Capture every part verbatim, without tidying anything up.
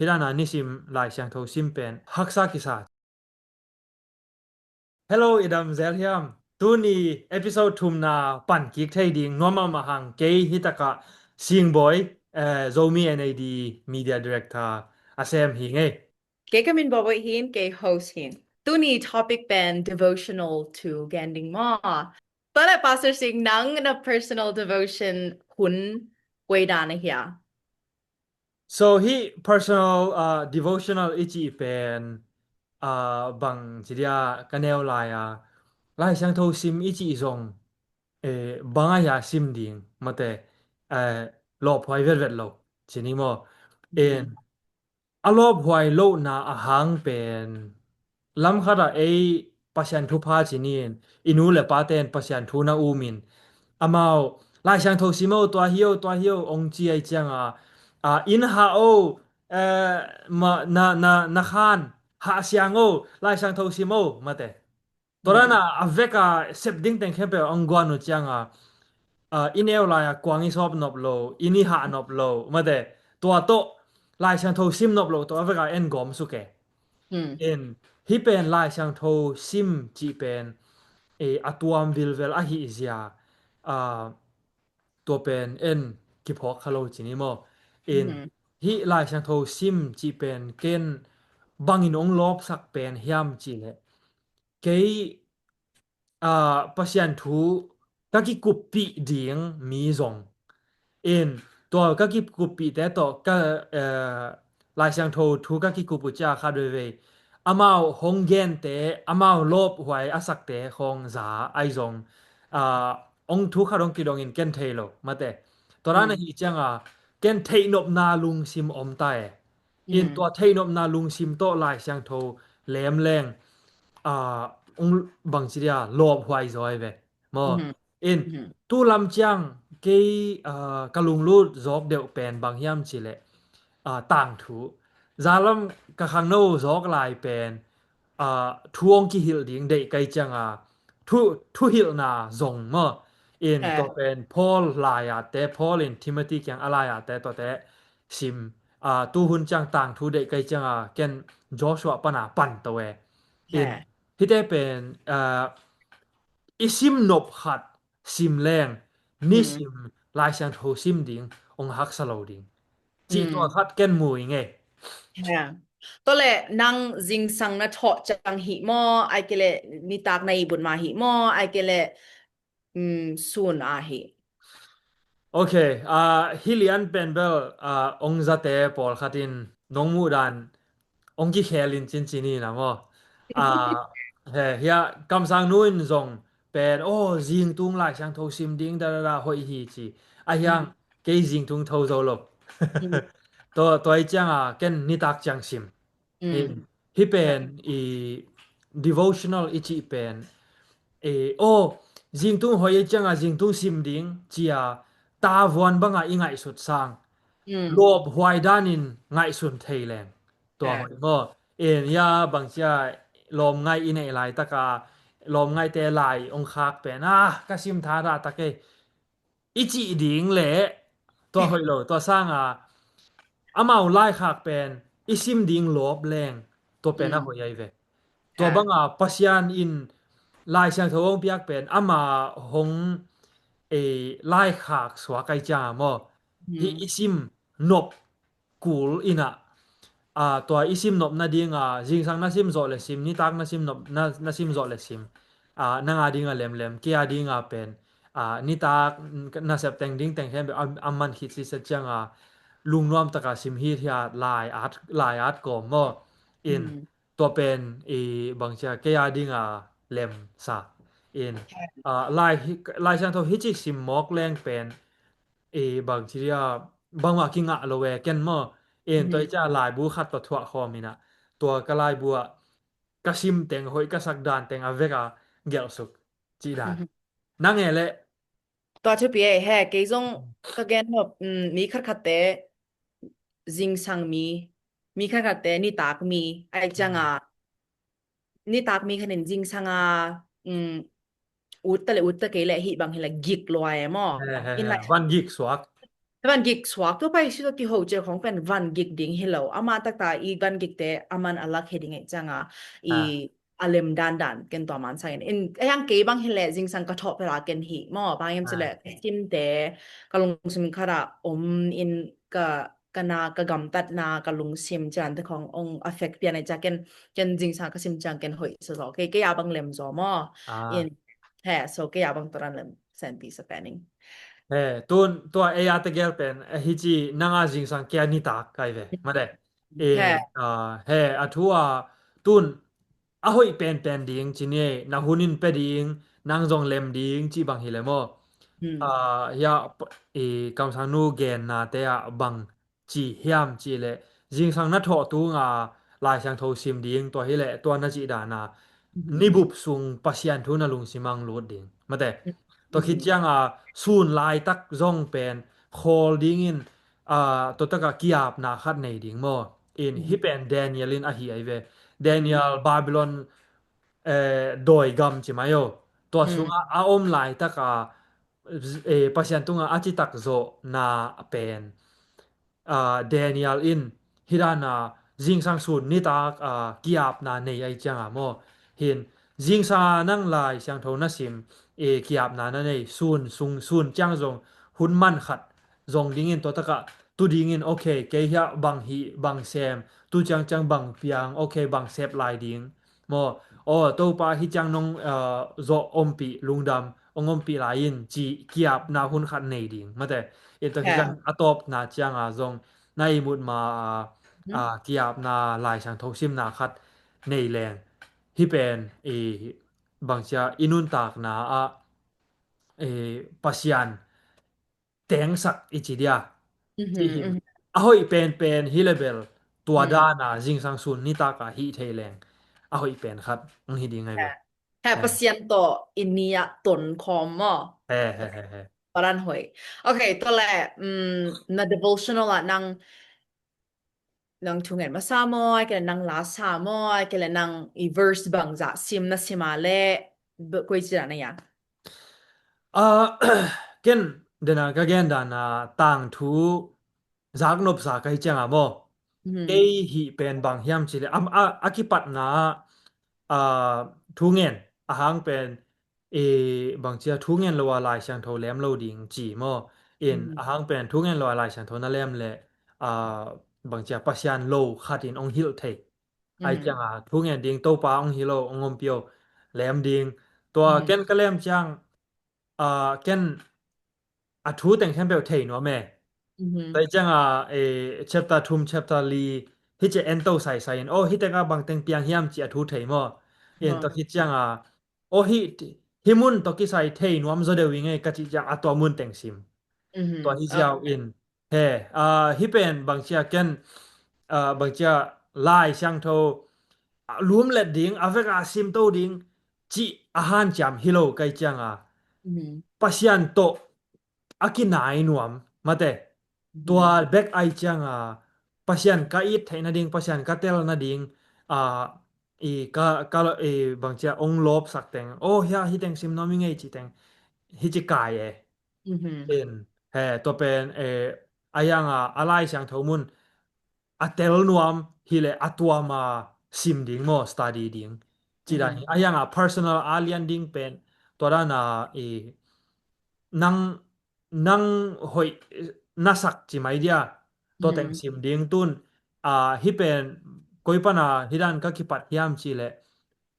Hih dan a nisim Lai Siangtho sim pen haksa kisa. Hello, i dam zel hiam? Tuni episode thumna pan kik thei ding nuam mahmah hang. Kei hi takah Singbawi, eh, Zomi N A D Media Director a sem hi ngei. Kei ka min Bawbawi hin, kei host hin. Tuni topic pen devotional thu gen ding maw. Tua leh Pastor Sing, nang na personal devotion hun koi dan ahia? So hih personal, uh, devotional i cih pen, uh, bang ci dia ka neu lai a, Lai Siangtho sim i cih zong, eh, bang ahia sim ding, mate, eh, lawphuai vetvet lo ci ni maw. In a lawphuai lohna a hang pen lam khatah ei Pasian thupha ci ni in, i nu le pate in Pasian thu na um in, amau Lai Siangtho sim o, tua hi o, tua hi o ong ci ai cianga, a, inn hah o, eh, ma, na, na, na khan hah siang o, Lai Siangtho sim o, mate. Tua dan a, a vek a sep ding teng khempeuh ong guan uh cianga, a, i neu lai a kuang i sawp nop lo, inn i hah nop lo, mate. Tua tawh Lai Siangtho sim nop lo tawh a vek a en gawm suk e. In hih pen Lai Siangtho sim cih pen, e, a tuam vilvel ahi zia, a, tua pen en kiphawk kha lo ci ni maw. In hih Lai Siangtho sim cih pen ken bangin ong lawpsak pen hiam cih leh, kei, ah, Pasian thu ka kikuppih ding mi zong in, tua ka kikuppihte tawh ka, eh, Lai Siangtho thu ka kikup uh cia khat veivei amau hong gente, amau lawphuai a sakte khawng za ai zong, ah, ong thu khat hong kidongin ken thei lo, mate. Tua dan ahi cianga ken theihnopna lungsim om ta e. In tua theihnopna lungsim tawh Lai Siangtho lem leng, ah, ong bang ci dia, lawphuai zaw ai ve maw. In tu lam ciang kei, ah, ka lunglut zawk deuh pen bang hiam cih leh, ah, tangthu. Zalam ka khangno zawk lai pen, ah, thu ong kihilh ding deih kai cianga thu, thuhilhna zong maw. In tua pen Paul lai-ate, Paul in Timothy kiang a lai-ate tuate sim, ah, tuhun ciang tangthu deih kai cianga ken Joshua pana pan to e. In hihte pen, ah, i sim nop khat sim leng nisim Lai Siangtho sim ding ong haksa lo ding cih tua khat ken mu i ngei. Tua leh nang zingsang na thawh ciang hi maw, ai kei leh nitak na ihbut ma hi maw, ai kei leh, um, sun a hi? Ok, ah, hih lian pen bel, ah, ong zate pawlkhat in nong muh dan ong kikhel in cin cin hi na maw. Ah, he, hia kamsang nu in zong pen, oh, zingtung Lai Siangtho sim ding da da da hoih hi ci. A hiang kei zingtung tho zo lo. Tua, tua i cianga ken nitak ciang sim. Hih pen i devotional i cih pen, e, oh, zingtung hoih i cianga zingtung sim ding cia tavuan banga i ngaihsut sang lawphuai danin ngaihsun thei leng tua hoih maw. In ya bang cia lawmngaih i neih laitaka lawmngaihte lai ong khak pen, ah, ka sim tha dah tak e i cih ding leh tua hoih lo, tua sanga amau laikhak pen i sim ding lawp leng tua pen a hoih ai ve. Tua banga Pasian in Lai Siangtho hong piak pen ama hong, e, laikhak suak ai cianga maw. Hih i sim nop kul inah, ah, tua i sim nop nadinga zingsang na sim zawh le sim, nitak na sim nop, na, na sim zawh le sim, ah, nanga dinga lemlem, kei a dinga pen, ah, nitak nasep teng ding teng khempeuh a, a man khit sitset cianga lungnuam taka sim hithiat lai at, lai at kawm maw. In tua pen i bangcia kei a dinga lemsa. In, ah, Lai, Lai Siangtho hici sim mawk leng pen i bangcia bangmah kingah lo e ken maw. In tua i cia laibu khat tua thuah khawm inah tua ka laibu ah ka sim teng hoih ka sak dan teng a vek a gelhsuk cih dan. Nang e leh? Tua thupi e he, kei zong ka gen nop, um, mi khatkhatte zingsang mi, mi khatkhatte nitak mi ai cianga, nitak mi khanin zingsanga, um, utta le utta kei le hih bang hi le gik lua e maw. He, he, in he, lai van gik suak. Van gik suak tu pai si tu kiho cia khong pen van gik ding hi lo. Ama takta i van gik te aman a lak he ding e cianga i a lem dandan ken tua man sangin. In a yang kei bang hi le zingsang ka thawh pela ken hi maw. Bang em ci le ka sim te ka lungsim khara om in ka ka na ka gamtatna ka lungsim cian te khong ong affect pian e cia ken ken zingsang ka sim ciang ken hoih sa zaw. Kei kei a bang lem zaw maw. In he so kei a bang toran lem senpi sa pening. He tun tua ei a tegel pen hici nanga zingsang kia nitak kai ve mate. He a thu a tun a hoih penpen ding ci ni ei, na hun in pe ding, nang zong lem ding ci bang hi le maw. Hia kamsang nu genna te ah bang ci hiam ci le zingsang na thawh tunga Lai Siangtho sim ding tua hi le tua na cih dana nibup sung Pasian thu na lungsim ang lut ding mate. Tua khit cianga sun laitak zong pen khawl dingin tua taka kiapna khat nei ding maw. In hi pen Daniel in ahi ai ve. Daniel Babylon dawi gam ci mai o. Tua sunga a om laitaka Pasian tunga a citak zawhna pen Daniel in hidana zingsang sun nitak kiapna nei ai cianga maw. Hin zingsanga nang Lai Siangtho na sim kiapna na nei sun sung sun ciang zong hun man khat zong dingin tua taka tu dingin ok kei hia bang hi bang sem tu ciang ciang bang piang ok bang sep lai ding maw. Aw Topa hi ciang nong zawh ompih lungdam ong ompih lai in ci kiapna hun khat nei ding mate. In tua hi ciang a tawpna cianga zong na i mut ma kiapna Lai Siangtho simna khat nei leng hi pen bangcia i nuntakna ah Pasian tengsak i ci dia. A hoih penpen hi le bel tua dana zingsang sun nitaka hih thei leng a hoih pen khat ang hi ding ai ve. He Pasian tawh i ni ah ton khawm maw. He he he he. Paran hoih. Ok, tua le na devotional ah nang nang thungen masa maw, ai kele nang lasa maw, ai kele nang i verse bangza sim na sima le koi cina na ya. Ken dena ka gen dana tang thu zak nop sa kai cianga maw. Kei hi pen bang hiam cile a kipatna thungen ahang pen bangcia thungen lo a Lai Siangtho lem lo ding ci maw. In ahang pen thungen lo a Lai Siangtho na lem le bangcia Pasian lo khatin ong hilh thei. Ai cianga thungen ding Topa ong hi lo ong ompio lem ding. Tua ken ka lem ciang ken a thu teng khempeuh thei nuam e. Tua hi cianga chapter thum chapter li hi ci en to saisai in aw hi tenga bang teng piang hiam ci a thu thei maw. In tua hi cianga aw hi hi mun tua kisai thei nuam zaw deuh i ngei ka ci ciang a tua mun teng sim. Tua hi ziau in he hi pen bangcia ken bangcia Lai Siangtho lumlet ding a veka simto ding ci a hanciam hi lo kai cianga Pasian tawh a kinai nuam mate. Tua bek ai cianga Pasian ka it theih nading Pasian ka tel nading i ka ka i bangcia ong lawpsak teng aw hia hi teng sim nuam i ngei ci teng hi ci kai e. In he tua pen a yanga a Lai Siangtho mun a tel nuam hi le a tuama sim ding maw study ding. Ci dan hi a yanga personal a lian ding pen tua dana i nang nang hoih nasak ci mai dia tua teng sim ding tun hi pen koi pana hi dan ka kipat hiam ci le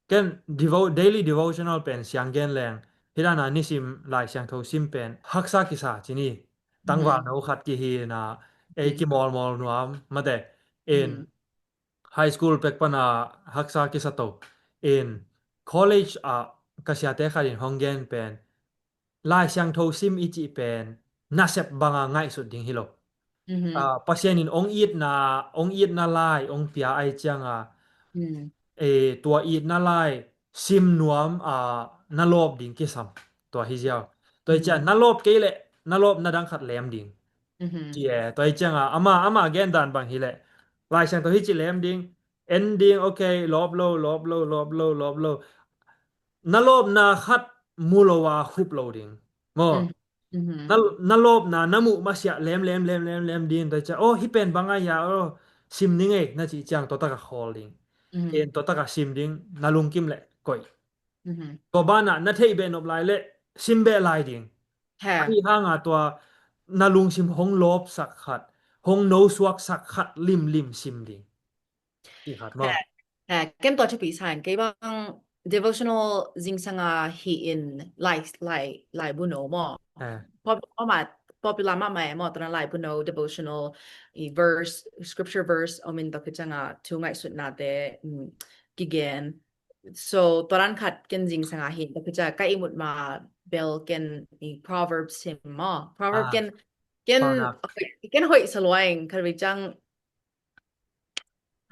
ken devo daily devotional pen siang gen leng hi dana nisim Lai Siangtho sim pen haksa kisa ci ni. Tangval no khat ki hi na ei ki mawlmawl nuam mate. In high school pek pana haksa kisa to. In college a ka siate khat in hong gen pen Lai Siangtho sim i cih pen nasep banga ngaihsut ding hi lo. Pasian in ong itna ong itna lai ong pia ai cianga tua itna lai sim nuam na lawp ding kisam. Tua hi ziau tua hi ciang na lawp kei le na lawp na dang khat lem ding. Ci e tua hi cianga ama ama gen dan bang hi le Lai Siangtho hi ci lem ding en ding ok lawp lo lawp lo lawp lo lawp lo. Na lawpna khat mu lo a khup lo ding maw. Mhm. Na, na lawpna, na muh masiah lem, lem, lem, lem, lem ding, tua ciang, oh, hih pen bang a hia, oh, sim ning ei, na cih ciang, tua taka khawl ding. Mhm. En tua taka sim ding, na lungkim leh koih. Mhm. Tua banah, na theih beh nop lai leh, sim beh lai ding. He. Ahi hanga tua, na lungsim hong lawpsak khat, hong nosuaksak khat, limlim sim ding. Cih khat maw. He, he, ken tua thupi sa in, kei bang devotional zingsanga hih in lai, lai, laibu no maw. He. Pop-, pop-, popular mahmah e maw, tua na laibu no, devotional, i verse, scripture verse, om in tua khit cianga thu ngaihsutnate, mm, kigen. So, tua dan khat ken zingsanga hih in, tua khit cianga ka ihmut ma bel ken i Proverbs sim maw. Proverb ken, ken, ken hoih sa lua ing, khat vei ciang,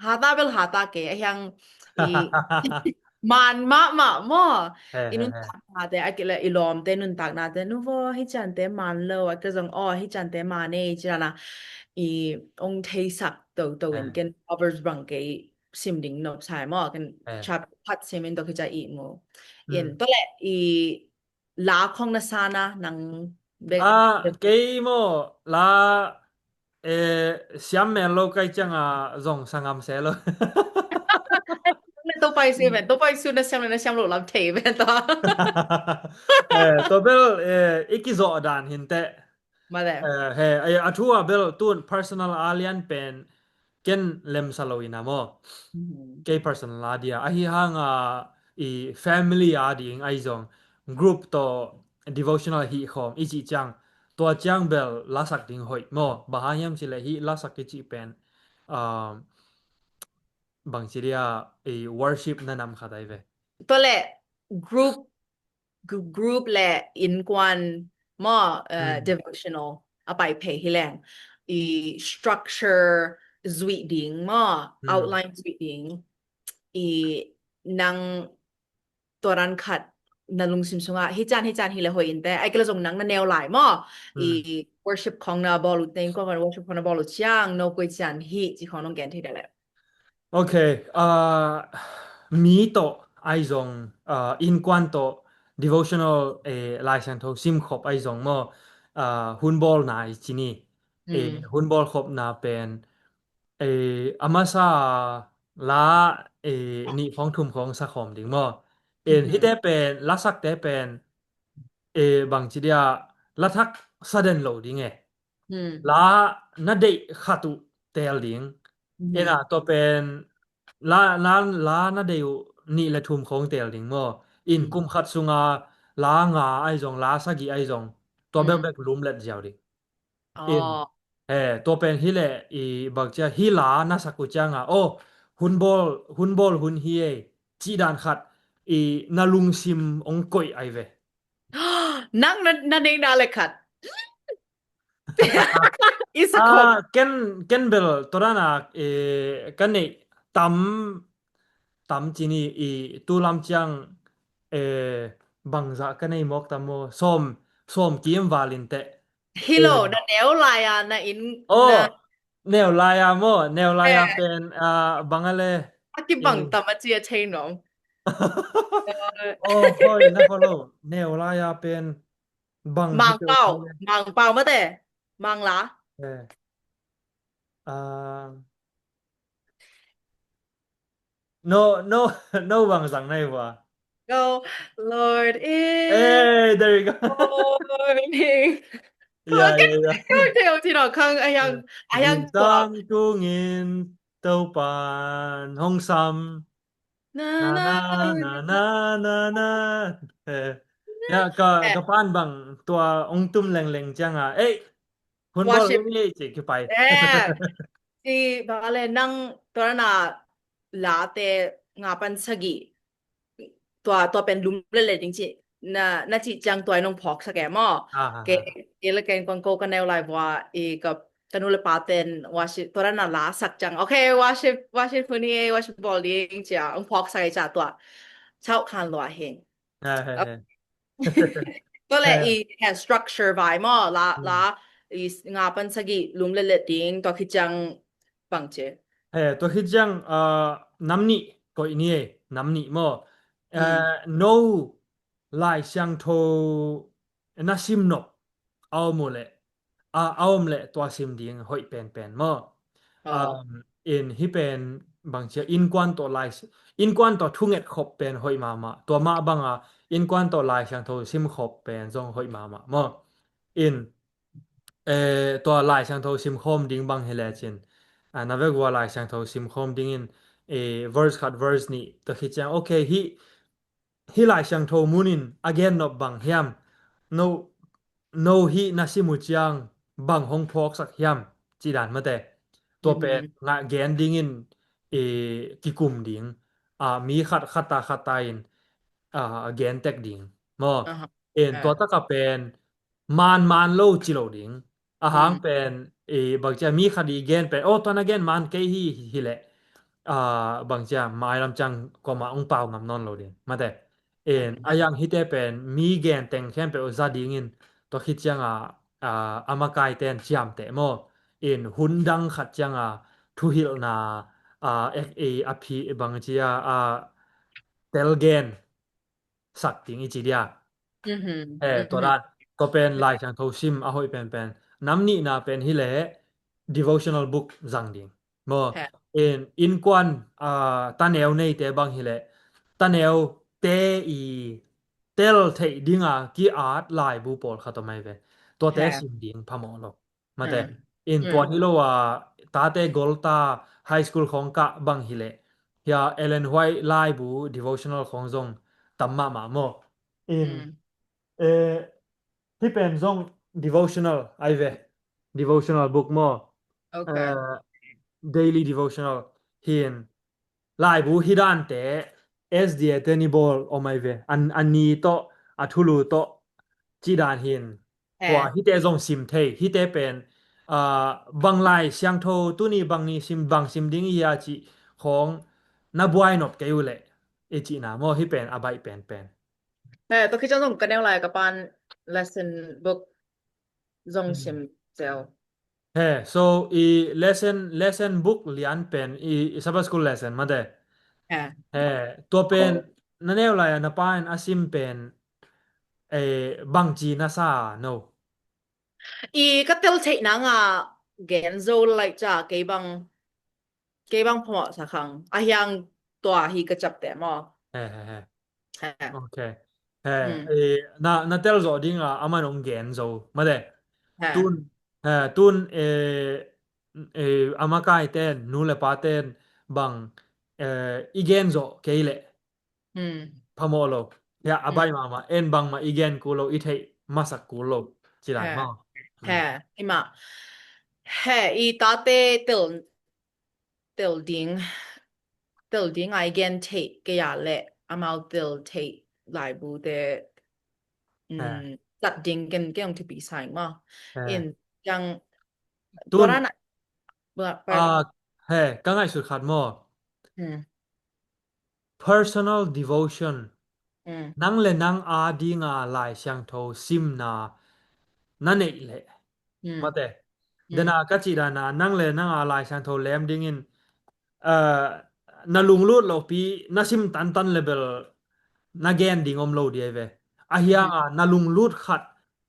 hata bel hata kei, a hiang i man mahmah maw. He, i he, he. Nuntaknate, a kile i lawmte nuntaknate, nu vaw, hih ciante man lo, a ka zong, aw, hih ciante man ei, ci dana i ong theisak toto in ken Proverbs bang kei sim ding nop sa maw, ken chapter khat sim in tua khit ciang i mu. In, tua leh i la khong na sa na, nang bek. Ah, kei maw, la, eh, siam men lo kai cianga zong sa ngam se lo. Tua pai si men, tua pai su na siam le na siam lo lam thei men tua. Eh, tua bel, eh, i kizawh dan hinteh. Male. Eh, he, eh, a thu a bel tun personal a lian pen ken lemsa lo ina maw. Mhm. Kei personal a dia. Ahi hanga i family a ding ahi zong group tawh devotional hih khawm i cih ciang. Tua ciang bel lasak ding hoih maw. Bang hang hiam cih leh hih lasak i cih pen, um, bang ci dia i worship na nam khat ai ve. Tua leh group gr-, group le innkuan maw, eh, devotional a pai phei hi leng. I structure zuih ding maw, outline zuih ding. I nang tua dan khat na lungsim sungah, hih cian, hih cian hi le hoih inteh, ai kei le zong nang na neu lai maw. I worship khong na bawl ut, na innkuan khong worship khong na bawl ut ciang, no koi cian hih ci khong nong gen thei dia le. Ok, ah, mi tawh ai zong, ah, innkuan tawh devotional, eh, Lai Siangtho simkhop ai zong maw, ah, hun bawlna i ci ni. Eh, hun bawl khopna pen, eh, a masa la, eh, nih khawng thum khawng sa khawm ding maw. Eh, hihte pen, lasakte pen, eh, bang ci dia, la thak sa den lo ding e. La na deih khat uh teel ding. Ina tua pen la, la, la na deih uh nih le thum khawng teel ding maw. In kum khat sunga la nga ai zong, la sagih ai zong, tua bekbek lumlet ziau ding. In, he, tua pen hi leh i bang cia hi la na sak uh cianga, oh, hun bawl, hun bawl hun hi ei, cih dan khat i na lungsim ong koih ai ve. Nang na, na neihna le khat. I sa khawm. Ah, ken, ken bel tua dana, eh, ka neih tam, tam ci ni i tu lam ciang, eh, bangzah ka nei mawk tam maw, sawm, sawm kim val inteh. Hi lo, na neu lai a, na inn, oh, na neu lai a maw, neu lai a pen, ah, bang a le. A kibang tam a ci a thei nong. Oh, hoi, na ko lo, neu lai a pen. Bang Mangpau, Mangpau mate, Mangla. Eh. Ah. No, no, no bang zang nai hua. Go, Lord is. Hey, there you go. Morning. Yeah, yeah, yeah. Kang, kang, kang, kang, ayang, ayang tua. Tang tungin Topan hong sam. Na, na, na, na, na, na. Eh. Ya, ka, ka pan bang tua ong tum lengleng cianga. Eh, hun bawl worship. Hun ei ci kipai. Eh. Ci bang a le nang tua na late nga pan sagih. Tua, tua pen lum lele ding ci. Na, na ci ciang tua nong phawk sak e maw. Ke, ke le ken kong ko ka neu lai vua i ka ka nu le pa ten worship, tua dan a la sak ciang. Ok, worship, worship hun hi, worship bawl ding cia, ong phawk sak ei cia tua. Chau khan lua hi. Tua le i, he, structure vai maw, la, la, i nga pan sagih lum le let ding, tua khit ciang bang ci. He, tua khit ciang, ah, nam nih koih ni ei, nam nih maw. Eh, no Lai Siangtho na sim nop. a om uh leh, a, a om leh tua sim ding hoih penpen maw? Um, in hih pen bangcia innkuan tawh lai, innkuan tawh thunget khop pen hoih mahmah. Tua mah banga innkuan tawh Lai Siangtho sim khop pen zong hoih mahmah maw? In, eh, tua Lai Siangtho sim khawm ding bang hi lecin, ah, na vekua Lai Siangtho sim khawm dingin, eh, verse khat verse nih tawh khit ciang, okay, hih, hih Lai Siangtho munin a gen nop bang hiam? No, no hih na sim uh ciang bang hong phawksak hiam? Ci dan mate. Tua pen ngah gen dingin, eh, kikum ding. Ah, mi khat khat ta khat ta in, ah, gen tek ding maw? In tua taka pen man man lo ci lo ding. A hang pen, eh, bangcia mi khat i gen pen, oh, tua na gen man kei hi, hi leh, ah, bangcia mailam ciang koma ong pau ngam nawn lo ding mate. In a yang hite pen mi gen teng khempeuh za dingin tua khit cianga, ah, a makaiten ciamteh maw? In hun dang khat cianga thuhilhna, ah, ek, eh, a phi bangcia, ah, telgen sak ding i ci dia. He, tua dan, tua pen Lai Siangtho sim a hoih penpen. Nam nihna pen hi leh devotional book zang ding maw? In, innkuan, ah, taneu neite bang hi leh taneu te i tel theih dinga ki-at laibu pawlkhat om ai ve. Tuate sim ding phamawh lo. Mate. In tua hi lo a, tate golta high school khawng kah bang hi leh, hia Ellen White laibu devotional khawng zong tam mahmah maw? In, eh, hih pen zong devotional ai ve. Devotional book maw? Eh, daily devotional hi in. Laibu hi dante S D A te ni bawl om ai ve. An, a ni tawh, a thulu tawh ci dan hi in. Tua hite zong sim thei. Hite pen, ah, bang Lai Siangtho tuni bang ni sim, bang sim ding i hia ci khawng na buai nop kei uh leh i cihna maw? Hih pen a baih penpen. He, tua khit ciang zong ka neu lai ka pan lesson book zong sim ceu. He, so i lesson, lesson book lian pen i, i Sabbath school lesson mate. He, tua pen na neu lai a na pa in a sim pen, eh, bangci na sa no? I ka tel theih nanga gen zo lai ca kei bang, kei bang phamawh sa khang. A hiang tua hi ka ciapteh maw? He, he, he. Ok. He, eh, na, na tel zawh dinga a man ong gen zo mate. Tun, he, tun, eh, eh, a makaiten, nu le paten bang, eh, i gen zawh kei leh phamawh lo. Hia a baih mahmah, en bangmah i gen kul lo, i theih masak kul lo ci lai maw? He, i mah. He, i tate tel, tel ding, tel ding a i gen theih kei a leh amau tel theih laibute, mm, tat ding ken, ken ong thupi sa ing maw? In, yang, tun, tua dan a, he, ka ngaihsut khat maw? Personal devotion. Nang le nang a dinga Lai Siangtho simna na neih leh. Mate. Dena ka cih dana nang le nang a Lai Siangtho lem dingin, ah, na lunglut lopi na sim tantan le bel na gen ding om lo dia ve. A hianga na lunglut khat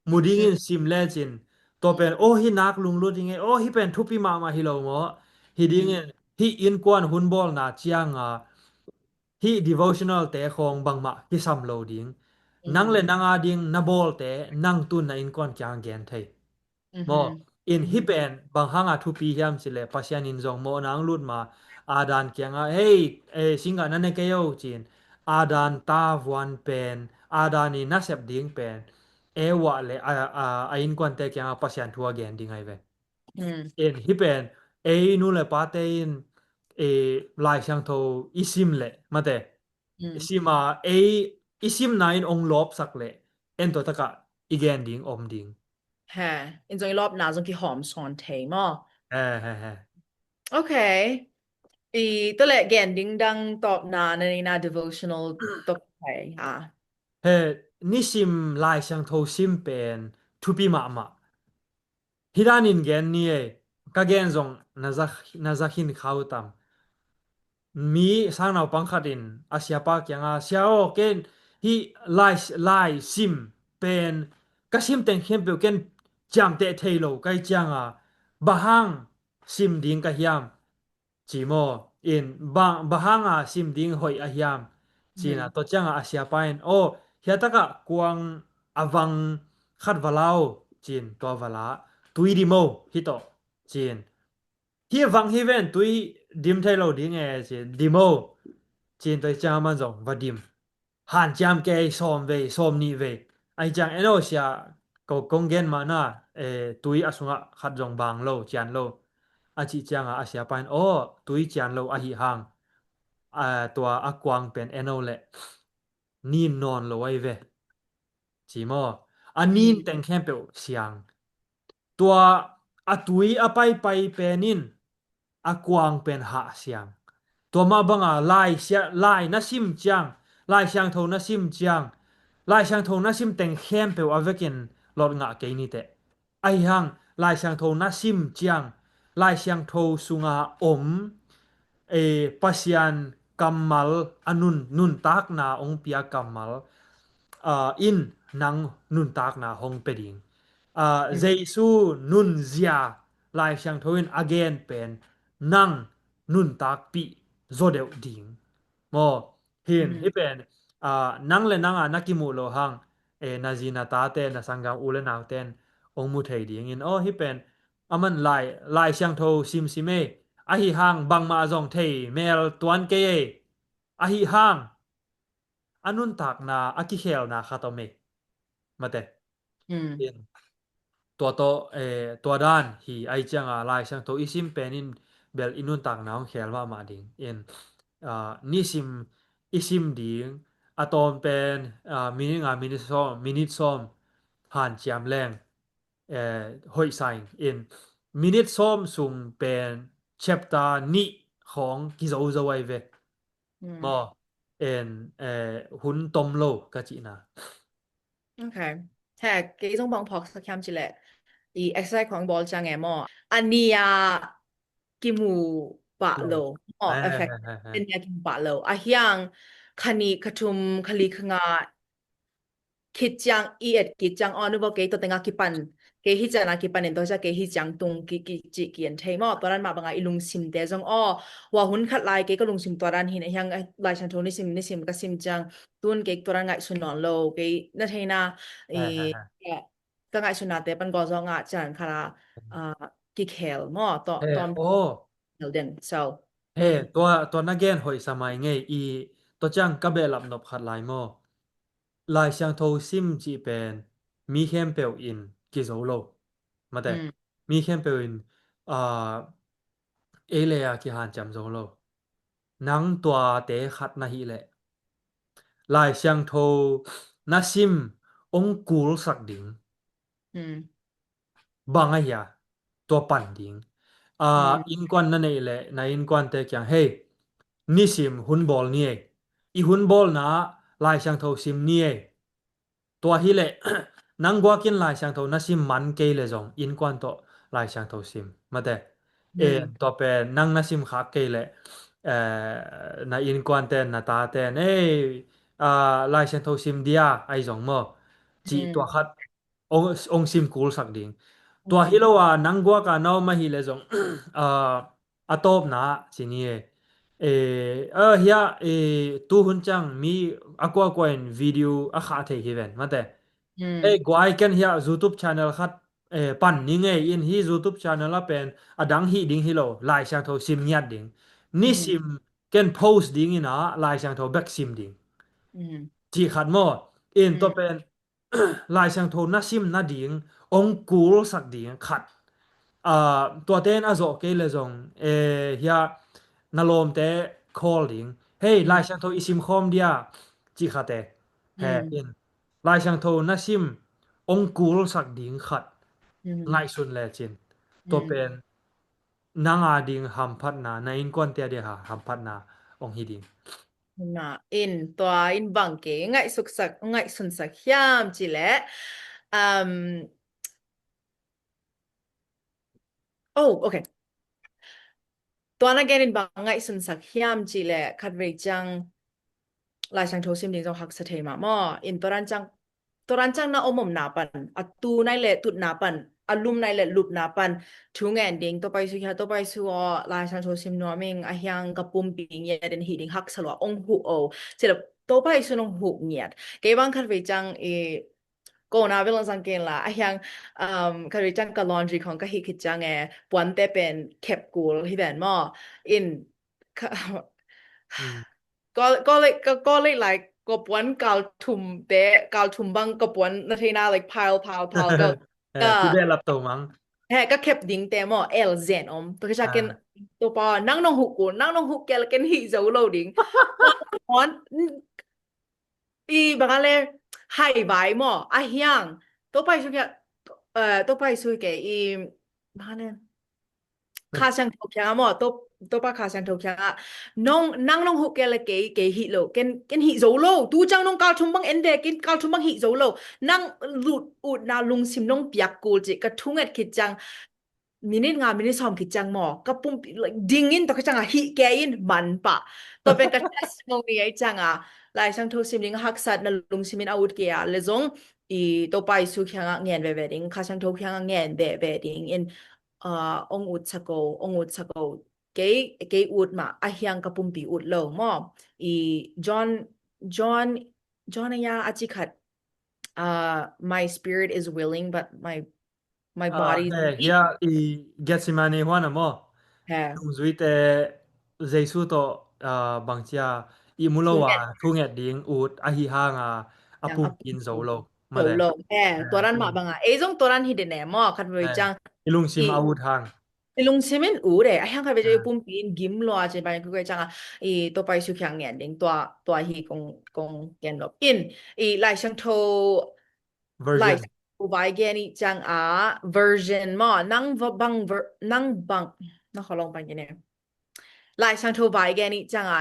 mu dingin sim lecin. Tua pen, oh, hi nak lunglut ding e, oh, hi pen thupi mahmah hi lo maw? Hi dingin, hi innkuan hun bawlna cianga, hi devotional te khawng bangmah kisam lo ding. Nang le nang a ding na bawlte, nang tun na innkuan kiang gen thei. Maw, in hi pen bang hanga thupi hiam cileh Pasian in zong mawhna ang lut ma, Adam kianga, hei, eh, singgah na ne kei o, ci-in Adam tavuan pen, Adam i nasep ding pen, Eva le a, a, a innkuante kianga Pasian thu a gen ding ai ve. In hi pen, ei nu le pate in, eh, Lai Siangtho i sim leh, mate, sima ei i simna in ong lawpsak leh, en tua takah i gen ding om ding. He, in zong i lawpna zong kihawm sawn thei maw? He, he, he. Ok. I, tua leh gen ding dang tawpna na neihna devotional tawh thei a. He, nisim Lai Siangtho sim pen thupi mahmah. Hi danin gen ni e, ka gen zong na za, na za khin khau tam. Mi sang naupang khat in a siapa kianga, sia aw, ken hi lai, lai sim pen ka sim teng khempeuh ken ciamteh thei lo ka hih cianga bang hang sim ding ka hiam, ci maw? In bang, bang hanga sim ding hoih a hiam, cina, tua cianga a siapa in, aw, hiatakah kuang a vang khat va la o, cin, tua va la, tui dim o, hih tawh, cin. Hih vang hi ven, tui dim thei lo ding e, cin, dim o, cin, tua cianga man zong va dim. Hanciam kei sawm vei, sawm nih vei. Ahi ciang eno sia, ko kong gen mahna, eh, tui a sungah khat zong bang lo, cian lo. A cih cianga a siapa in, aw, tui cian lo ahi hang, a, tua a kuang pen eno le nin nawn lo ahi ve, ci maw? A nin teng khempeuh siang. Tua a tui a paipai pen in a kuang pen hah siang. Tua mah banga Lai Sia-, Lai na sim ciang, Lai Siangtho na sim ciang, Lai Siangtho na sim teng khempeuh a vekin lot ngah kei niteh. Ahi hang Lai Siangtho na sim ciang, Lai Siangtho sunga om, eh, Pasian kammal a nun, nuntakna hong pia kammal, ah, in nang nuntakna hong pia ding. Ah, Jesu nunzia Lai Siangtho in a gen pen nang nuntakpih zaw deuh ding. Maw, hin, hih pen, ah, nang le nanga na kimuh loh hang, eh, na zi na tate, na sanggam u le nauten hong mu thei dingin, aw, hih pen, aman Lai, Lai Siangtho simsim ei, ahi hang bangmah zong thei mel tuan kei ei, ahi hang a nuntakna, a kikhelna khat om ei. Mate. In, tua tawh, eh, tua dan hi ahi cianga Lai Siangtho i sim pen in bel i nuntakna hong khel mahmah ding. In, ah, nisim i sim ding, a tawm pen, ah, minute nga, minute sawm, minute sawm hanciam leng, eh, hoih sa ing. In, minute sawm sung pen chapter nih khawng kizozo ahi ve. Maw, en, eh, hun tom lo ka cihna. Ok. He, kei zong bang phawk sak hiam cih leh, i exercise khawng bawl ciang e maw, a nia kimu pah lo maw, effect, a nia kimu pah lo. A hiang kha nih, kha thum, kha li, kha nga khit ciang, i et khit ciang, aw, nu baw, kei tua tengah kipan, kei hih ciangah kipan in tua ciang kei hih ciang tung ki, ki, cih ki en thei maw. Tua dan mah bangah i lungsimte zong, aw, hua hun khat lai kei ka lungsim tua dan hi na hiang, eh, Lai Siangtho nisim, nisim ka sim ciang, tun kei tua dan ngaihsun nawn lo, kei na theina, i, ka ngaihsutnate pan gawh zawh ngah ciang khat ah, ah, kikhel maw, tua, tua, aw, khel den. So, he, tua, tua na gen hoih sa mai ngei, i, tua ciang ka behlap nop khat lai maw. Lai Siangtho sim cih pen mi khempeuh in kizo lo. Mate, mi khempeuh in, ah, ei le a kihanciam zo lo. Nang tuate khat na hih leh Lai Siangtho na sim hong kulsak ding. Bang a hia, tua pan ding. Ah, innkuan na neih leh na innkuante kiang, hei, nisim hun bawl ni ei. I hun bawlna ah Lai Siangtho sim ni ei. Tua hi leh nang guakin Lai Siangtho na sim man kei leh zong innkuan tawh Lai Siangtho sim. Mate, eh, tua pen nang na sim khak kei leh, eh, na innkuanten, na taten, ei, ah, Lai Siangtho sim dia, ahi zong maw, cih tua khat ong, ong sim kulsak ding. Tua hi lo a, nang guak a na om ahi leh zong, ah, a tawpna ah ci ni e. Eh, ah, hia, eh, tu hun ciang mi a kuakua in video a khah thei hi ven, mate. Eh, guai, ken hia YouTube channel khat, eh, pan ni ngei in, hi YouTube channel ah pen a dang hih ding hi lo, Lai Siangtho sim ngiat ding. Nisim ken post ding in a Lai Siangtho bek sim ding, cih khat maw. In tua pen Lai Siangtho na sim nading ong kulsak ding khat. Ah, tuate in a zawh kei leh zong, eh, hia, na lawmte call ding. Hei, Lai Siangtho i sim khawm dia, cih khat e. He, in, Lai Siangtho na sim ong kulsak ding khat ngaihsun lecin, tua pen nang a ding hamphatna, na innkuante a ding ha, hamphatna ong hi ding. Na in, tua in bang kei ngaihsuksak, ngaihsunsak hiam cih leh, um, oh, ok. Tua na gen in bang ngaihsunsak hiam cih leh, khatvei ciang Lai Siangtho sim ding zong haksa thei mah maw. In tua dan ciang, tua dan ciang na om omna pan, a tu nai le tutna pan, a lum nai le lupna pan thu ngen ding, Topa Jesu kiangah, Topa Jesu aw, Lai Siangtho sim nuam ing, a hiang ka pumpi ngiat in hih ding haksa lua, ong huh o. Ci le Topa Jesu nong huh ngiat. Kei bang khat vei ciang i kona bel zang ken la, a hiang, um, khat vei ciang ka laundry khong ka hih khit ciang e, puante pen khep kul hi ven maw. In ka, Mm. College, ka college lai ka puan kal thum te, kal thum bang ka puan na theina, like, pile, pile, pile, ka, Eh, ka, kibeh lap to mang. He, ka khep ding te maw, el zen om. Tua ka sa ken, Ah. Topa, nang nong huh kul, nang nong huh kei le ken hih zo lo ding. Puan, i bang a le, hai vai maw, a hiang. Topa Jesu kiang, eh, Topa Jesu ke i, bang a le, Kha Siangtho kiangah maw, To-, Topa Kha Siangtho kiangah, nong, nang nong huh kei le kei, kei hih lo, ken, ken hih zo lo, tu ciang nong kal thum bang en ve, ken kal thum bang hih zo lo, nang lut utna lungsim nong piak kul ci, ka thunget khit ciang, minute nga, minute sawm khit ciang maw, ka pumpi, like, ding in, tua khit ciangah hih kei in man pah. Tua pen ka testimony ahi ciangah, Lai Siangtho sim ding haksatna lungsim in a ut kei a le zong, i Topa Jesu kiangah ngen veve ding, Kha Siangtho kiangah ngen veve ding in, ah, ong ut sa ko, ong ut sa ko. Kei, kei ut mah, a hiang ka pumpi ut lo maw. I John, John, John aya a ci khat, ah, "My spirit is willing, but my, my Ah, body is he, weak." Hia i Gethsemane huan a maw. He. Nungzuite Jesu tawh, ah, bang cia i mu lo a, thunget, thunget ding ut ahi hang a, a pumpi in zo lo. Zo lo. He, tua dan mah bang a. Ei zong tua dan hi den e maw, khat vei ciang. I lungsim a ut hang. I lungsim in ut e, a hiang khat vei ciang i pumpi in gim lua, ci bang i kuk e ciang a, i Topa Jesu kiang ngen ding, tua, tua hi kong, kong gen lo. In, i Lai Siangtho, version. Lai Siangtho vai gen i ciang a, version maw, nang va-, bang ver-, nang bang, na kholong bang gen e. Lai Siangtho vai gen i ciang a,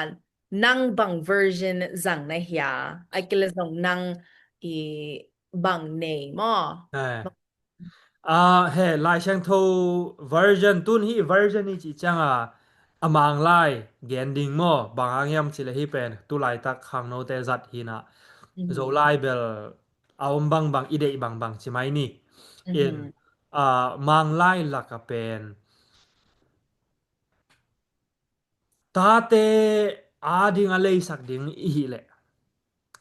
nang bang version zang na hia, a kile zong nang i bang nei maw. Eh. Ah, he, Lai Siangtho version, tun hi version i ci ciang a, a Manglai gen ding maw, bang hang hiam ci le hi pen, tu laitak khangnote zat hi na, Zolai bel a om bangbang, i deih bangbang ci mai ni. In, ah, Manglai lak a pen, tate ading a leisak ding i hih leh,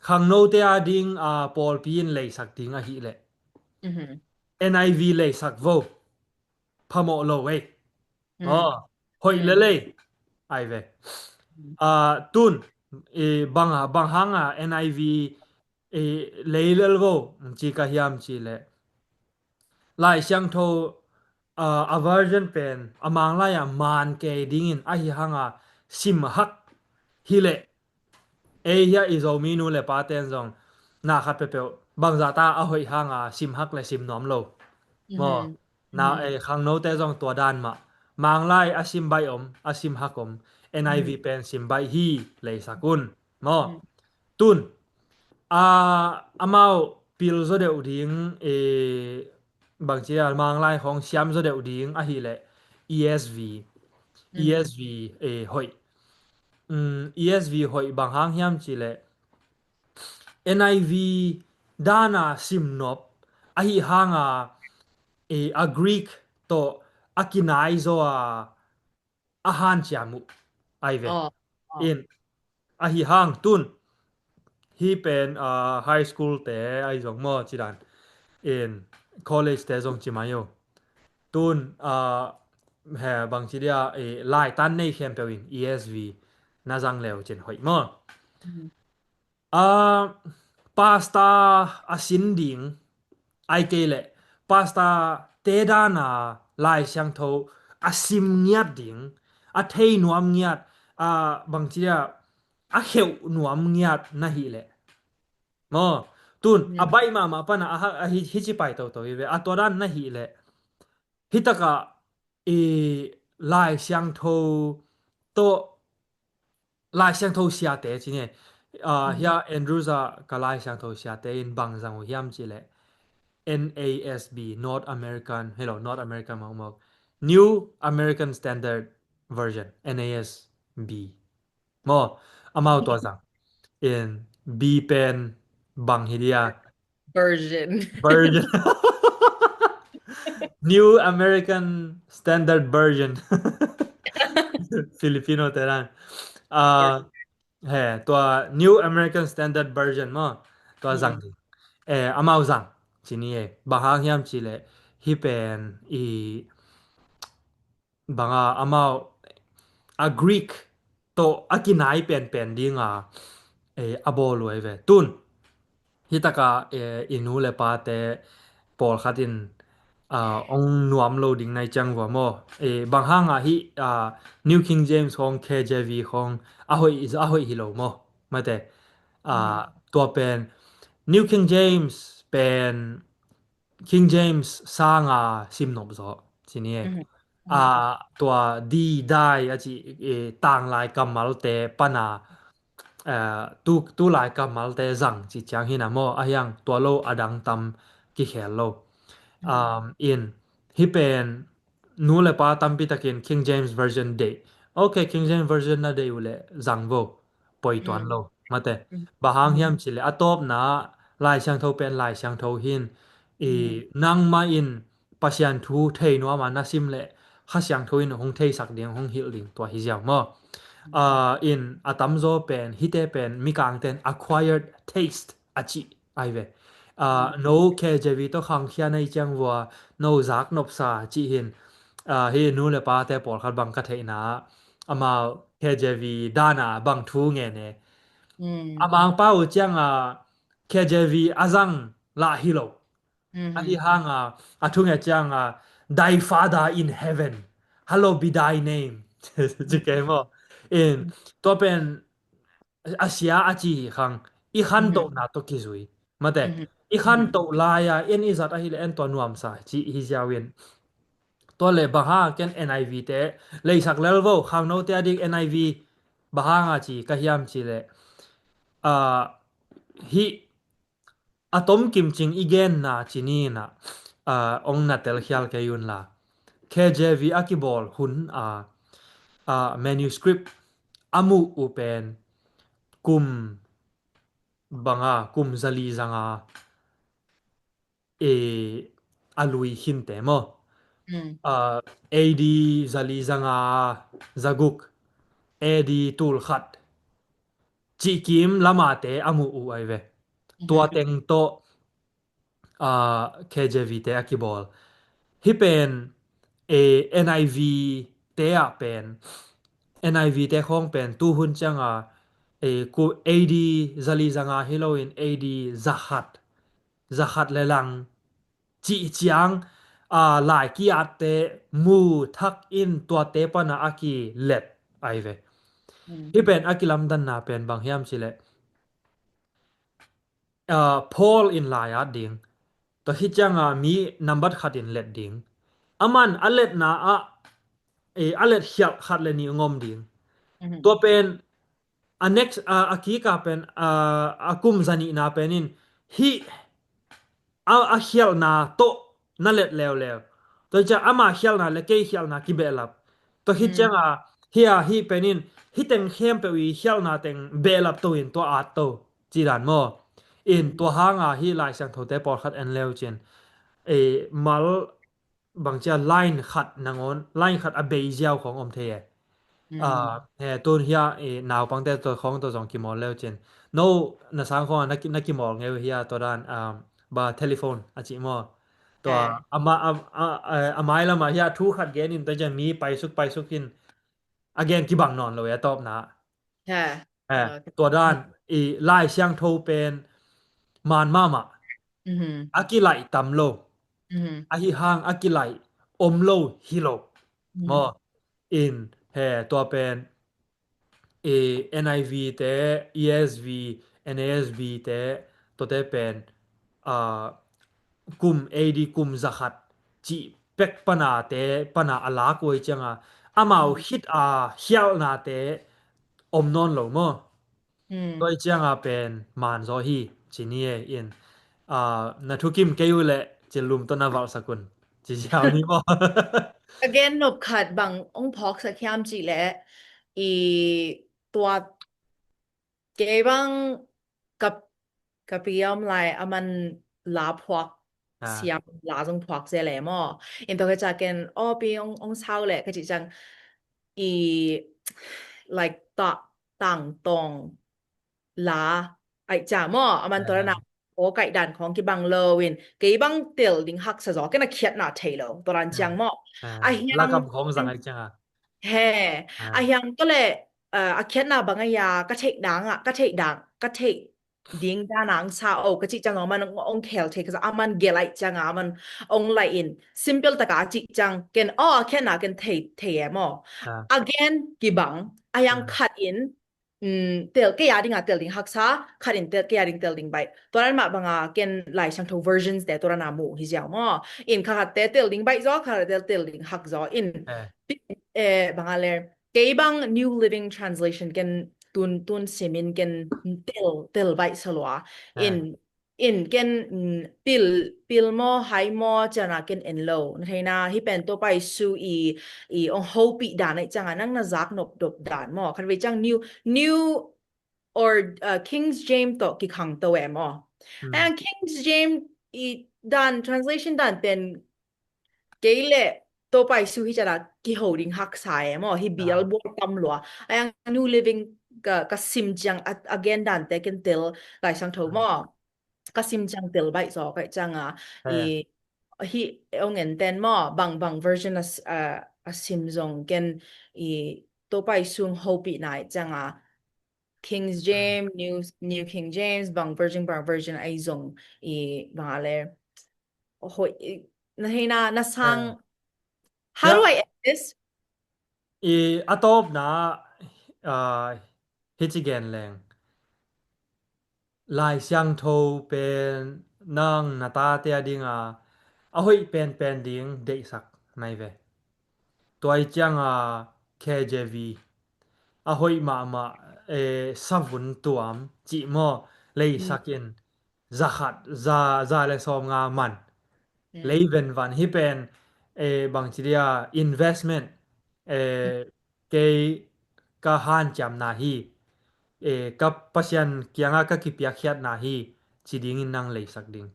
khangnote ading, ah, pawlpi in leisak ding ahih leh, N I V leisak vo, phamawh lo ei. Oh, hoih lel ei. Ai ve. Ah, tun, i, bang a, bang hang a N I V, i, lei lel vo, ci ka hiam ci leh, Lai Siangtho, ah, a version pen a Manglai a man kei dingin ahi hang a sim hak hi leh, ei hia i Zomi nu le pa ten zong na khat peuhpeuh bangzah ta a hoih hang a sim hak le sim nuam lo. Maw, na, eh, khangnote zong tua dan mah. Manglai a sim baih om, a sim hak om, N I V pen sim baih hi, leisak un. Maw. Tun, a, amau pil zaw deuh ding, e, bangci a Manglai khong siam zaw deuh ding ahih leh E S V. E S V, e, hoih. Mm, E S V hoih bang hang hiam ci leh N I V dan a sim nop ahih hang a, e, a Greek tawh a kinai zaw a, a hanciam uh ai ve. In, ahi hang tun, hi pen, ah, high school te ai zong maw ci dan, in, college te zong ci mai uh. Tun, ah, he bangci dia, eh, laitan nei khempeuh in E S V na zang leu cin hoih maw. Ah, pastor a sin ding, ai kei leh, pastor te dan a Lai Siangtho a sim ngiat ding, a thei nuam ngiat, a bangci a, a kheuh nuam ngiat na hih leh. Maw, tun, a baih mahmah pan a, a, a hi, hici pai toto hi ve, a tua dan na hih leh. Hi takah, i Lai Siangtho tawh, Lai Siangtho siate ci nge. Ah, hia Andrews a ka Lai Siangtho siate in bang zang uh hiam ci leh N A S B, North American, hello, North American mawkmawk, New American Standard Version, N A S B. Maw, amau tua zang. In B pen bang hi dia. Version. Version. New American Standard Version. Filipino te dan. Ah, he, tua New American Standard Version maw. Tua zang ding. Eh, amau zang. Ci ni e. Bang hang hiam cih leh, hih pen i bang a amau a Greek tawh a kinai penpen ding a, eh, a bawl uh ahi ve. Tun, hih tak a, eh, i nu le pate pawlkhat in, ah, hong nuam lo ding na hih ciang vua maw. Eh, bang hang a hih, ah, New King James khawng, K J V khawng a hoih, a hoih hi lo maw. Mate. Ah, tua pen, New King James pen King James sang a sim nop zaw, ci ni e. Mhm. Ah, tua di dai a ci, eh, tanglai kammalte pan a, eh, tu, tulai kammalte zang ci ciang hi na maw, a hiang tua lo a dang tam kikhel lo. Um, in, hih pen nu le pa tampi takin King James Version deih. Ok, King James Version na deih uh leh zang vo. Poi tuan lo. Mate. Bang hang hiam cih leh a tawpna Lai Siangtho pen Lai Siangtho hi in, i nangmah in Pasian thu thei nuam a na sim leh Kha Siangtho in hong theisak ding, hong hilh ding tua hi ziau maw. Ah, in a tamzaw pen, hihte pen, mikangte in acquired taste a cih ahi ve. Ah, no K J V tawh khangkhia na hih ciang vua, no zak nopsa cih hi in, ah, hih nu le pate pawlkhat bang ka theihna ah, amau K J V dan a bang thu ngen e. A mangpa uh ciang a K J V a zang lah hi lo. Ahi hang a, a thu ngen ciang a, "Thy Father in heaven, hallowed be thy name." Ci kei maw. In, tua pen a sia a ci hi khang, i khantohna tawh kizui. Mate, i khantoh lai a, en i zat ahih leh en tua nuamsa, ci hi ziau in. Tua leh bang hang ken N I V te, leisak lel vo, khangnote a dik N I V, bang hang a ci, ka hiam cih leh. Ah, hih, a tom kimcing i genna ci ni na, ah, hong na telkhial kei un la. K J V a kibawl hun a, ah, manuscript a muh uh pen kum bang a, kum zali zanga, eh, a lui khinte maw. Ah, A D zali zanga, zaguk, A D tulkhat. Cihkim lamate a muh uh ahi ve. Tua teng tawh, ah, K J V te a kibawl. Hih pen, eh, N I V te ah pen, N I V te khawng pen, tu hun ciang a, eh, ku A D zali zanga hi lo in A D zakhat, zakhat le lang, cih ciang, ah, lai ki-atte mu thak in tuate pan a a kilet ahi ve. Hih pen a kilamdanna pen bang hiam cih leh, ah, Paul in lai at ding. Tua hi ciang a mi nambat khat in let ding. Aman a letna ah, eh, a let khialh khat le nih ngom ding. Tua pen a next, a, a kika pen, a, a kum zanihna pen in hih a, a khialhna tawh na let leuleu. Tua hi ciang ama khialhna le kei khialhna kibehlap. Tua hi ciang a, hih a, hih pen in, hih teng khempeuh i khialhna teng behlap to in tua at to. Ci dan maw. In tua hang a hih Lai Siangthote pawlkhat en leu cin. Eh, mal bang cia line khat nangawn, line khat a bei ziau khawng om thei e. Ah, he, tun hia, eh, naupangte tawh khawng tawh zong kimawl leu cin. No, na sang khawng a na ki, na kimawl ngeu hia tua dan, ah, ba telephone a cih maw. Tua, a ma, a, a, a, a mailam ah hia thu khat gen in tua ciang mi paisuk, paisuk in a gen kibang nawn lo e a tawpna. Eh, tua dan, i Lai Siangtho pen man mahmah. A kilaih tam lo. Ahi hang a kilaih om lo hi lo. Maw, in, he, tua pen, i N I V te, E S V, N A S B te, tuate pen, ah, kum A D kum zakhat cih pek pana te, pana a lak uh ahi ciang a, amau khit a khialhnate om nawn lo maw. Tua ahi ciang a pen man zaw hi, ci ni e in. Ah, na thukim kei uh leh, Cin Lum tawh na valhsak un. Ci ziau ni maw. Ka gen nop khat bang hong phawksak hiam cih leh, i tua kei bang ka, ka pi a om lai a man la phuak siam la zong phuak zel e maw. In tua ka ca ken aw pi ong, ong sau le ka cih ciang i like ta tangtong la ai ca maw a man tua na aw kaih dan khong kibang lo in kei bang tel ding haksa zaw ken a khiatna thei lo tua dan ciang maw. A hiang lakam khong zang ai ciang a he a hiang tua le a khiatna bang a ya ka theih dang a ka theih dang ka theih ding dan ang sa o ka cih ciang ong man ong khel thei ka sa a man gel ai ciang a man ong lai in simple taka a cih ciang ken aw a khiatna ken thei thei e maw. Again kibang a hiang khat in tel kei a ding a tel ding haksa khat in tel kei a ding tel ding baih tua dan mah banga ken Lai Siangtho versions te tua dan a mu hi ziau maw. In kha khat te tel ding baih zaw kha khat te tel ding hak zaw in banga le kei bang New Living Translation ken tun tun simin ken tel tel baih salua in in ken pil pil maw hai maw ciana ken en lo na theina hi pen Topa Isu i i ong hopih dan ai cianga nang na zak nop dop dan maw khan vei ciang new new or uh, King's James to kikhang to e maw. Ang King's James i dan translation dan pen kei le Topa Isu hi ciana kiho ding haksa e maw hi bial bual tam lua. Ang New Living ka, ka sim ciang again dan te ken tel Lai Siangtho maw. Ka sim ciang tel baih zaw kaih cianga i hi ong en ten maw bang bang version a sim zong ken i Topa Isu ong hopih nai cianga King's James, New New King James bang version bang version ai zong i bang a le hoi na hei na na sang how do I end this? I a tawpna hi ci gen leng Lai Siangtho pen nang na tate a dinga a hoih penpen ding deihsak nai ve. Tua i cianga K J V a hoih mahmah e savun tuam cih maw leisak in zakhat za za le sawm nga man lei venvan hi pen e bangci dia investment e kei ka hanciamna hi e ka Pasian kianga ka kipiakkhiatna hi ci dingin nang leisak ding.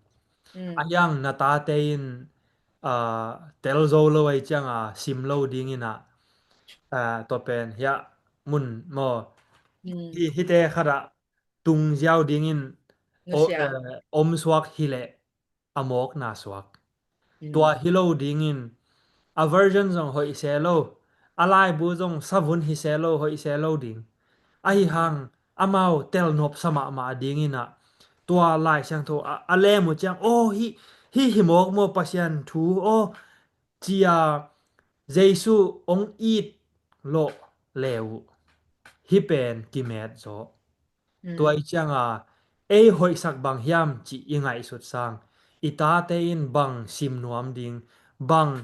A hiang na tate in tel zo lo ai cianga sim lo dingin ah tua pen hiah mun maw hi hite khatah tung ziau dingin om suak hileh a mawkna suak. Tua hi lo dingin a version zong hoih se lo a laibu zong savun hi se lo hoih se lo ding. Ahi hang amau telnop sa mahmah dingin ah tua Lai Siangtho a lem uh ciang aw hi hi hi mawk maw Pasian thu aw cia Jesu ong it lawh le uh hi pen kimet zaw. Tua i cianga ei hoihsak bang hiam cih i ngaihsut sang i tate in bang sim nuam ding bang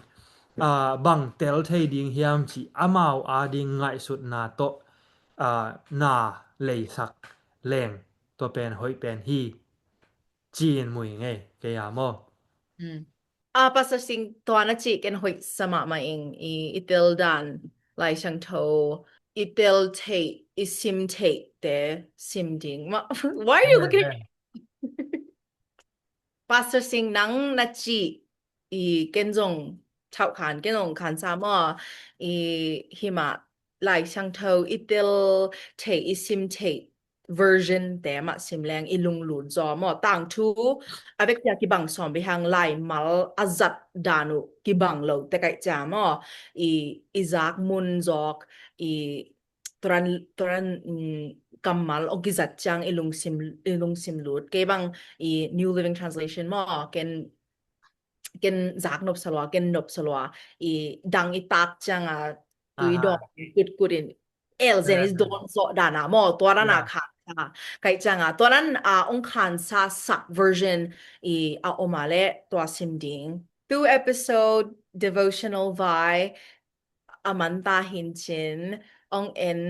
bang tel thei ding hiam cih amau a ding ngaihsutna tawh na leisak leng tua pen hoih pen hi ci-in mui ngei kei a maw. A Pastor Sing tua na cih ken hoih sa mahmah ing i i tel dan Lai Siangtho i tel theih i sim theih te sim ding. Why are you looking at me? Pastor Sing nang na cih i ken zong thauh khan ken zong khan sa maw i himah Lai Siangtho i tel theih i sim theih version te mah sim leng i lunglut zaw maw tangthu a bek cia kibang sawm bih hang laimal a zat dan uh kibang lo te kaih cia maw i i zak mun zawk i turan turan kammal aw kizat ciang i lungsim i lungsim lut kei bang i New Living Translation maw ken ken zak nop salua ken nop salua i dang i tak cianga tui dawng kut kut in el zen i dawn zawh dana maw tua dana khansa kaih cianga tua dan a ong khansa sak version i a oma le tua sim ding. Tu episode devotional vai a manta hin cin ong en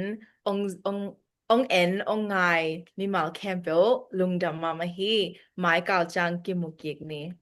ong ong ong en ong ngai mimal khempeuh lungdam mahmah hi. Mai kal ciang kimu kik ni.